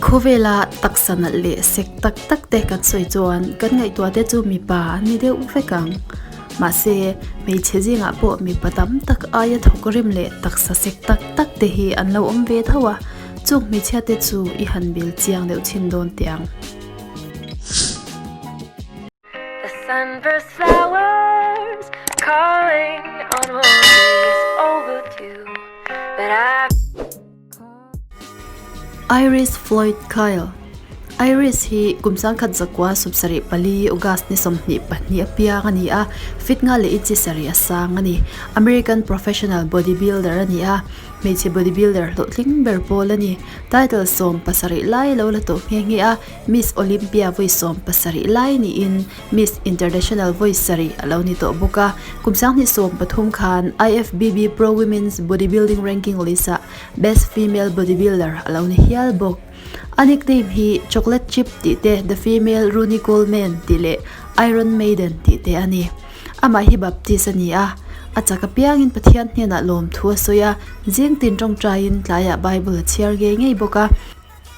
Khawvela taksa nalh leh sek tak tak te kan sawi chuan kan ngaihtuah te chu mipa an ni deuh vek ang. Mahse, hmeichhe zingah pawh mipa tam tak aia thawk rim leh taksa sek tak tak te hi an lo awm ve tho a, chung hmeichhia te chu i han bel chiang deuh chhin dawn teh ang. The sunburst flowers calling on roses overdue But I Iris Floyd Kyle Iris hi kum 1974 August ni 22 a piang a ni a, fit nga leh inchi sarih a sang a ni. American professional bodybuilder a ni a, hmeichhe bodybuilder hlawhtling ber pawl a ni. Title 17 lai a lo la tawh nghe nghe a, Miss Olympia vawi 17 lai niin Miss International vawi sarih a lo ni tawh bawk a. Kum 2013 khan IFBB Pro Women's Bodybuilding Ranking list-ah Best Female Bodybuilder a lo ni hial bawk. A nickname hi Chocolate Chip tih te, The Female Ronnie Coleman tih leh Iron Maiden tih te a ni. Amah hi Baptist a ni a, a chak apiangin Pathian hnenah lawmthu a sawi a, zing tin tawngtaiin tlaiah Bible a chhiar ngei ngei bawk a.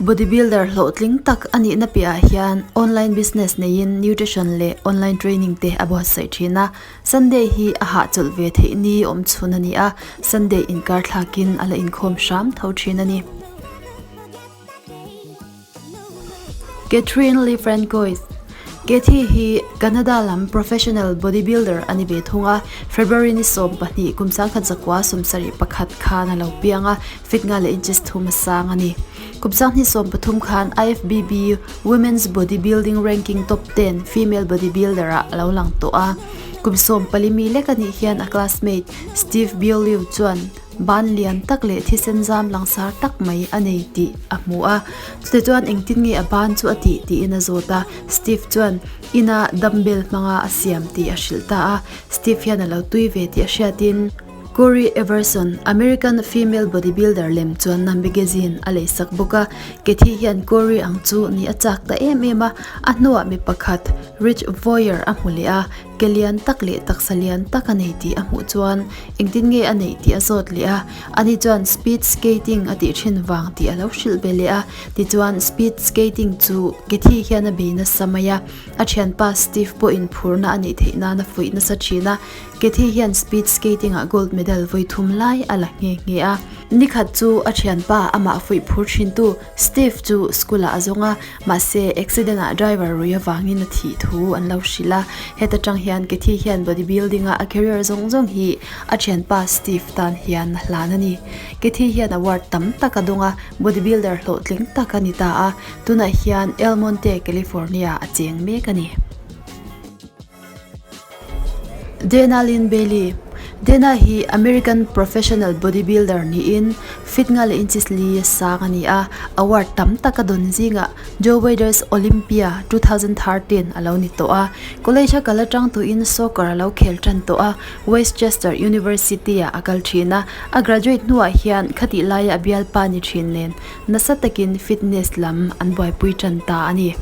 Bodybuilder hlawhtling tak a nihna piahah hian online business neiin nutrition leh online training te a buatsaih thin a. Sunday hi a hahchawlh ve theih ni awm chhun a ni a, Sunday inkar thlakin a la inkhawm hram tho thin a ni. Catherine Lefrancois Cathy hi Canada lam professional bodybuilder a ni ve thung a, February ni 12 kum 1971 khan a lo piang a, Fit nga leh inches thum a sang a ni. Kum 2013 khan IFBB Women's Bodybuilding Ranking Top 10 Female Bodybuilder ah a lo lang tawh a. Kum 14 mi lek a nih hian a classmate Steve Beaulieu chuan ban lian tak leh thisen zam langsar tak mai a nei tih a hmu a. Chutah chuan engtin nge a ban chu a tih tiin a zawt a. Steve chuan ina dumbbell hmanga a siam tih a hrilh ta a. Steve hian a lo tui ve tih a hriatin. Cory Everson, American female bodybuilder lem chuan na magazine a lei sak bawk a. Cathy hian Cory ang chu ni a chak ta em em a, a hnuah mi pakhat Rich Voyer a hmu leh a, ke lian tak leh taksa lian tak a nei tih a hmuh chuan engtin nge a neih tih a zawt leh a, ani chuan speed skating a tih thin vang tih a lo hrilh ve leh a, tichuan speed skating chu Cathy hian a bei nasa mai a, a thianpa Steve pawhin phurna a neih theih nan a fuih nasa thin a. Cathy hian speed skating ah gold medal vawi thum lai a la nghe nghe a. Nikhat chu a thianpa amah fuih phur thintu Steve chu school ah a zawng a, mahse accident ah driver rui avangin a thih thu an lo hrilh a. Heta tang hian Cathy hian bodybuilding a a career zawng zawng hi a thianpa Steve tan hian a hlan a ni. Cathy hian award tam tak a dawng a, bodybuilder hlawhtling tak a ni ta a, tunah hian El Monte, California a cheng mek a ni. Dana Lynn Bailey Dana hi American professional bodybuilder niin fit nga leh inches li a sang a ni a, award tam tak a dawn zingah Joe Weider's Olympia 2013 a lo ni tawh a. College a kal atang tuin soccer a lo khel tan tawh a, West Chester University-ah a kal thin a, a graduate hnuah hian khatih laia a bialpa ni thin nen nasa takin fitness lam an buaipui tan ta a ni.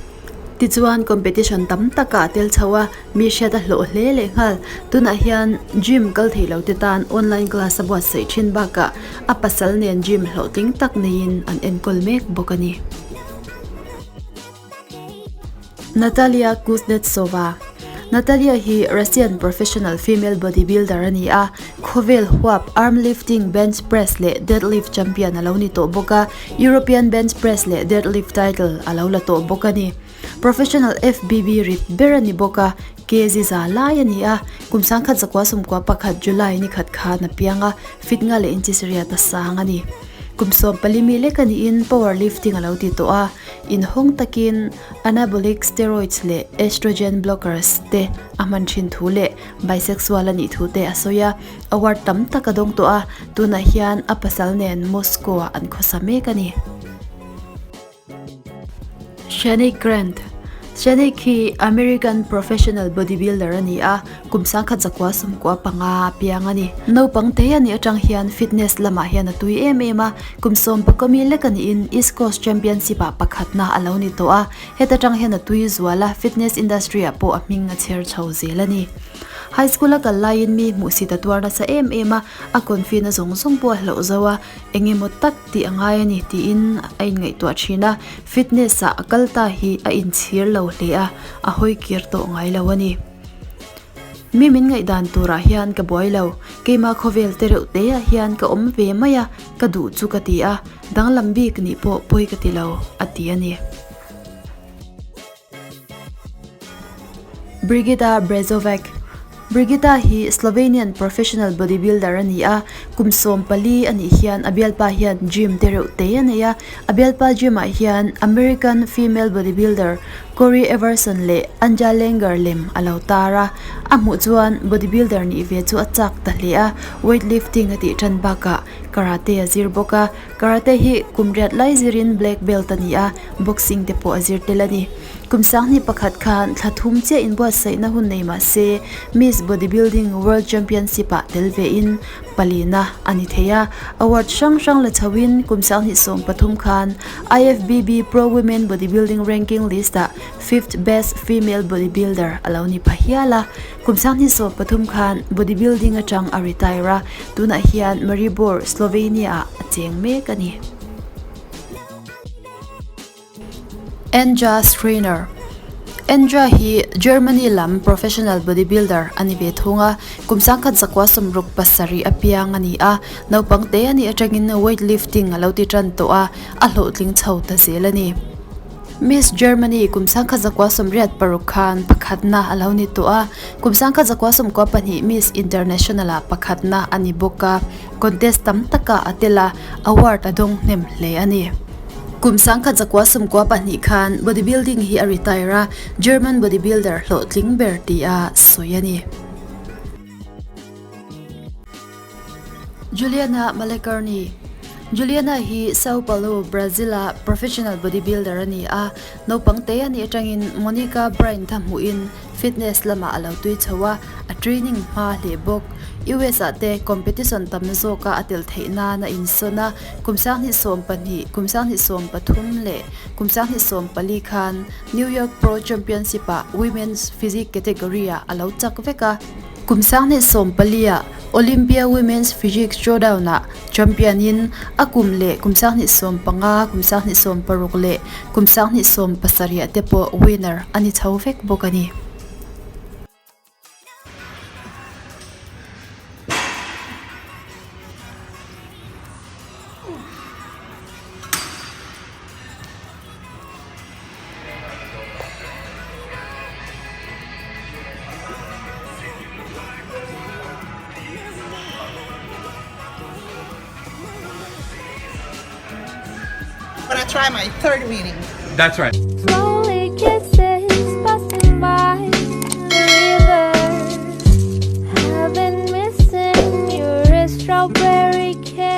Tichuan competition tam takah a tel chho a, mi hriat a hlawh hle leh nghal. Tunah hian gym kal thei lo te tan online class a buatsaih thin bakah a pasal nen gym hlawhtling tak neiin an enkawl mek bawk a ni. Natalia Kuznetsova Natalia hi Russian professional female bodybuilder a ni a, khawvel huap arm lifting, bench press leh deadlift champion a lo ni tawh bawk a, European bench press leh deadlift title a lo la tawh bawk a ni. Professional FBB rit ber a ni bawk a, kg za lai a ni a, kum 1991 July ni khat khan a piang a, fit nga leh inches riat a sang a ni. Kum 14 mi lek a niin powerlifting a lo ti tawh a, inhawng takin Anabolic steroids leh estrogen blockers te a hman thin thu leh bisexual a nih thu te a sawi a, award tam tak a dawng tawh a, tunah hian a pasal nen Moscow ah an khawsa mek a ni. Shanique Grant Shanique hi American professional bodybuilder a ni a, Kum 1995 a piang a ni. Naupang te a nih atang hian fitness lamah hian a tui em em a, kum 11 mi lek a niin East Coast Championship ah pakhatna a lo ni tawh a, heta tang hian a tui zual a, fitness industry ah pawh a hming a chher chho zel a ni. High school a kal laiin mi hmuhsit a tuar nasa em em a, a confi na zawng zawng pawh a hlauh zo a, eng emaw tak tih a ngai a ni tiin a inngaihtuah thin a, fitness ah a kal ta hi a inchhir lo hle a, a hawi kir tawh ngai lo a ni. Mi min ngaihdan turah hian ka buai lo, keimah khawvel te reuh te ah hian ka awm ve mai a, ka duh chu ka ti a, danglam bik nih pawh pawi ka ti lo, a ti a ni. Brigita Brezovec Brigita hi Slovenian professional bodybuilder a ni a, kum 14 a nih hian a bialpa hian gym te reuh te a nei a, a bialpa gym ah hian American female bodybuilder Cory Everson leh Anja Langer lem a lo tar a, a hmuh chuan bodybuilder nih ve chu a chak ta hle a, weightlifting a tih tan bakah karate a zir bawk a. Karate hi kum riat lai zirin black belt a ni a, boxing te pawh a zir tel a ni. Kum sanghnih pakhat khan thla thum chiah inbuatsaihna hun nei mah se Miss Bodybuilding World Championship ah tel vein palina a ni thei a. Award hrang hrang la chhoin kum sanghnih 13 khan IFBB Pro Women Bodybuilding Ranking list ah fifth best female bodybuilder a lo ni pha hial a. Kum sanghnih 13 khan bodybuilding atang a retire a, tunah hian Maribor, Slovenia ah a cheng mek a ni. Anja Schreiner Anja hi Germany lam professional bodybuilder a ni ve thung a, kum sangkhat zakua 67 a piang a ni a, naupang te a nih atangin weightlifting a lo ti tan tawh a, a hlawhtling chho ta zel a ni. Miss Germany kum sangkhat zakua 86 khan pakhatna a lo ni tawh a, kum sangkhat zakua 92 Miss International ah pakhatna a ni bawk a, contest tam takah a tel a, award a dawng hnem hle a ni. Kum sangkhat zakua 92 khan bodybuilding hi a retire a, German bodybuilder hlawhtling ber ti a sawi a ni. Juliana Malacarne Juliana hi Sao Paulo, Brazil-a professional bodybuilder a ni a, naupang te a nih atangin Monica Bryant a hmuhin fitness lamah a lo tui chho a, a training hma hle bawk. US-ah te competition tamna zawka a tel theih nan a insawn a, kum sanghnih 12, kum sanghnih 13 leh kum sanghnih 14 khan New York Pro Championship-ah Women's Physique category-ah a lo chak vek a. Kum sanghnih 14 ah Olympia Women's Physique Showdown ah champion in a kum leh kum sanghnih 15, kum sanghnih 16 leh kum sanghnih 17 ah te pawh winner a ni chho vek bawk a ni. Gonna try my third reading. That's right. Slowly kisses passing by the river. I've been missing your strawberry kiss.